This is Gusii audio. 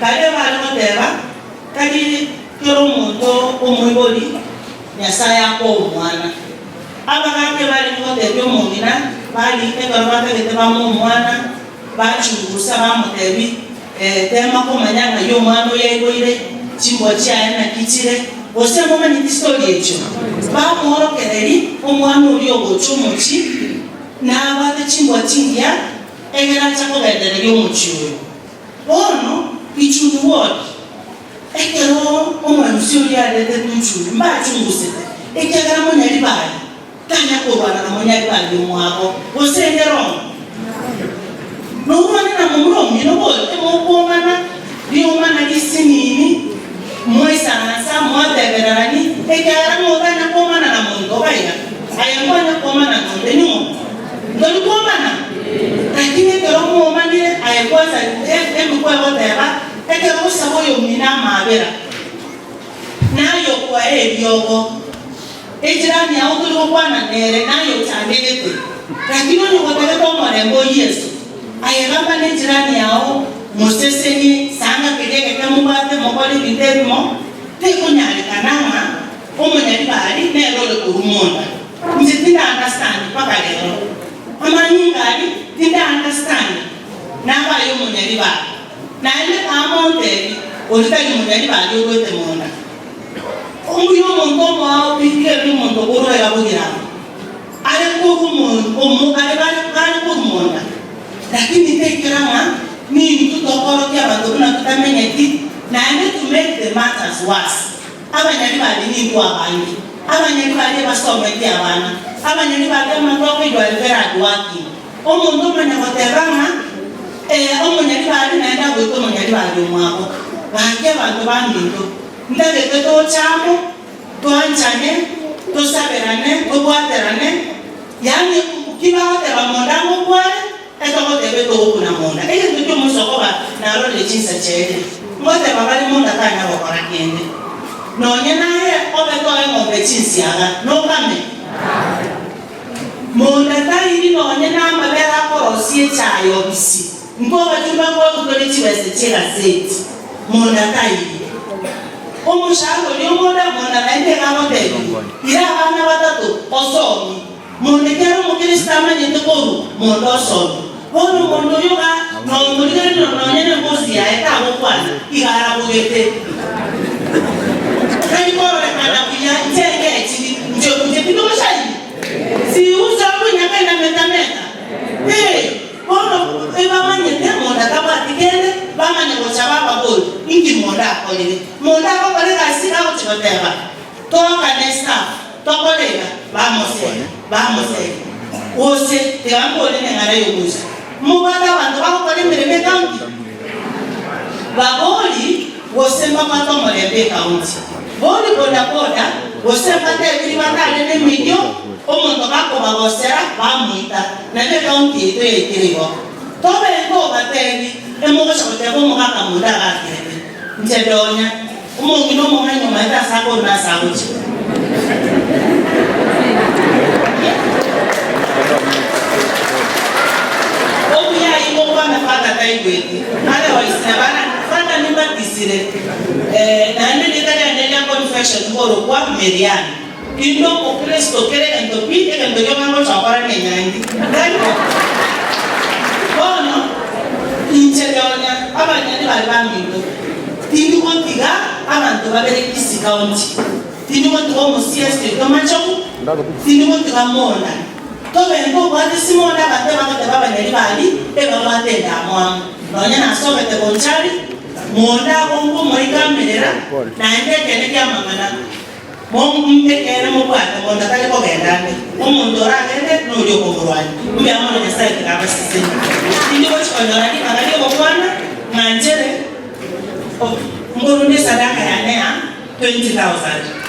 Kare bare goteba, Tari kera omonto omoibori Nyasae akoa omwana. Abagaaka ebarenge gotebia omong'ina bari ekero batagete bamoe omwana, bachungusa bamotebia, Tema komanya ng'ai omwana oyo aiboire, chimbwa chiaye naki chire, gose momanyeti story echio? Bamworokereria omwana oria ogocha omochie nabwate chimbwa chingiya egere acha kogendereria omochie oyo. Bono Ichuni ward, ekero omwerusia oria aretetwe Ichuni, mbachungusete, ekiagera monyaribari tanya korwana na monyaribari omwabo, gose ende wrong? Norwane na momura omino bori, emokwomana riomana risinini, mwaisaransa, mwatebererani, ekiagera ng'a otanya kwomana na monto gaiga, aye nkonya kwomana nonde ning'o? Ntori kwomana? Lakini ekero mwomanire, aye kwanza emekwa egoteba, ekero ogosaba oyomino amaabera, naye okoa eriogo, ejirani yao tori gokwana nere, naye ochandegete. Lakini onye gotagete omorembe o Yeso, aye gamba nejirani yao, mosesenie, sanga keria egeke mobwate mokore ebinto ebimo, tekonyarekana ng'a omonyaribari nere ore korwa monda. Inche tinda understand mpaka rero. Amanyinga aria tinda understand nabaye omonyaribari. Naende amontebi oria tari monyaribari orwete monda. Omuya omonto omoao pi kera omonto okorwa iga bogirango are korwa omo are bare korwa monda. Lakini tekera ng'a nintwe tokorokia abanto buna totamenyeti naende to make the matters worse. Abanyaribari nigo abange, abanyaribari ebasometie abana, abanyaribari amatoke you are very hard working. Omonto omanya goteba ng'a ee omonyaribari naende agoita omonyaribari omwabo. Gaki abanto baminto, ntagete toche amo, twanchane, tosaberane, tobwaterane, yaani ki bagoteba monda ngokware, Etogoteba etogokuna monda, egento ki'omoiso okoba narorire chinsa chiaerire, ngoteba bare monda tanya gokora kende. Nonye naye obe toe eng'ombe chinsiaga, nokame? Monda tairi nonye namabere akorosia echae obisi, nkobachumba nkwarutore chibesa chi'egaseti. Monda tairi. Omoshahara oria omonda, monda naende iga agotebigwa, Ira abana batato, osomie. Monto ekero omokristo amanyete korwa monto osomia, bono omonto oyo iga nomorigereria nonya nembosi yaye tagokwana, iga arabogete. Tari kororekana buya inche ngechiri, inche inche tindi omoshahidi? Siusa omonyaka inametameta. Ee, bono ebamanyete monto atabwati kende, bamanya gocha bababori, inki monto akorire? Monto agokora egasi agochi goteba, Toakane staff tokore iga, bamosega, bamosega. Gose tiga mbore neng'ana y'ogocha. Mobwate abanto bagokora emeremo ecounty? Babori gose mbabwate omorembe ecounty? Bori boda boda gose mbatebirie batare nemeyio omonto gakobagosera bamoita. Nabo ecounty yaito yaikire igo. Tobe nkobatebi emogocha goteba omogaka monde agakirete. Inche ndonya. Omong'ina omong'aini omanyete ase akorwa na ase agochia. Obuya ayio gokwana Father taigweti. Otherwise nabana Father nimbatisire eh, naende erieta riane ria confession nkorokwa Marianne. Inde omokristo kera egento pi egento gioka ngocha gokora nenyangi. Tari bo? Bono inche nonya abanyani baria baminto tindi gotiga abanto babere Kisii County, tindi gotiga omosia oito Machogu, tindi gotiga Monda. Tobe ntobwate simonda abanto ebagoteba abanyari baria ebabwate endamwamu. Nonya nasomete Bonchari, Monda abwo nkomoikamerera naende ekeene kiamang'ana. Ekeene mobwate, monto tari kogenda ande, omonto oragende noria okomorwania. Mbuya mono Nyasae tiga abasesenie. Tindi gochi konyora ribaga ri'ogokwana ng'a nchere nkorunde esadaka yane ya 20,000.